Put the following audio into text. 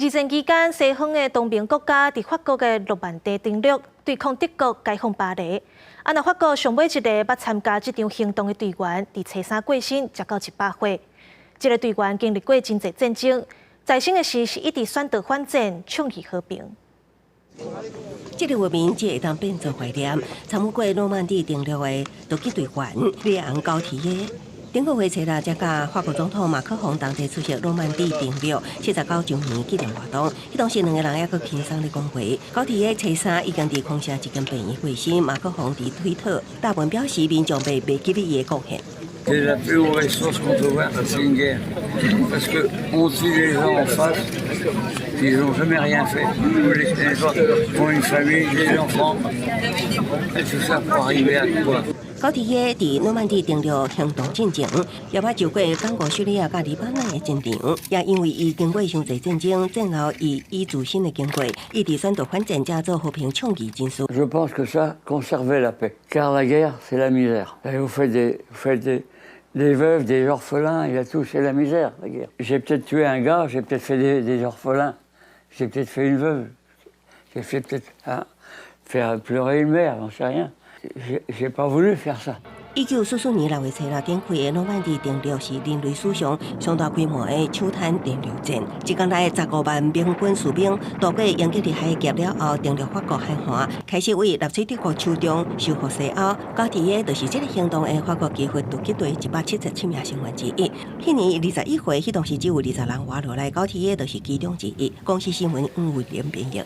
二戰期間，西方的同盟國家佇法國的諾曼底登陸，對抗德國，解放巴黎。啊，若法國上尾一个捌參加這場行動的隊員，佇初三過身，才到100歲。這个隊員經歷過真濟戰爭，在生的時是一直宣導反戰，倡議和平。這个畫面只會當變做懷念。參與過諾曼底登陸的突擊隊員里昂高提耶。頂個月初六，才佮法國總統馬克宏同齊出席諾曼底登陸79週年紀念活動。彼當時兩個人猶閣輕鬆咧講話。高提耶初三已經佇空城一間病院過身。馬克宏佇推特貼文表示，民眾袂記得伊的貢獻。 C'est la plus mauvaise chose qu'on peut voir, c'est une guerre. Parce qu'on tue les gens en face, ils n'ont jamais rien fait. Les gens ont une famille, des enfants, et tout ça pour arriver à quoi? 高提耶佇諾曼底登陸行動進前，也捌受過剛果、敘利亞佮黎巴嫩的戰場，也因為伊經過傷濟戰爭，戰後伊以自身的經過，一直宣導反戰，才做和平倡議人士。 Je pense que ça, conserver la paix. Car la guerre, c'est la misère. Et vous faites des veuves, des orphelins, il y a tout, c'est la misère, la guerre. J'ai peut-être tué un gars, j'ai peut-être fait des orphelins, j'ai peut-être fait une veuve, j'ai fait peut-être, hein, faire pleurer une mère, j'en sais rien. J'ai pas voulu faire ça. 1944年6月初六展開的諾曼底登陸是人類史上上大規模的搶灘登陸戰。一工內15萬盟軍士兵渡過英吉利海峽了後，登陸法國海岸，開始為納粹德國手中收復西歐。高提耶就是這个行動的法國基輔突擊隊177名成員之一。彼年21歲，彼當時只有20人活落來，高提耶就是其中之一。公視新聞黃偉玲編譯。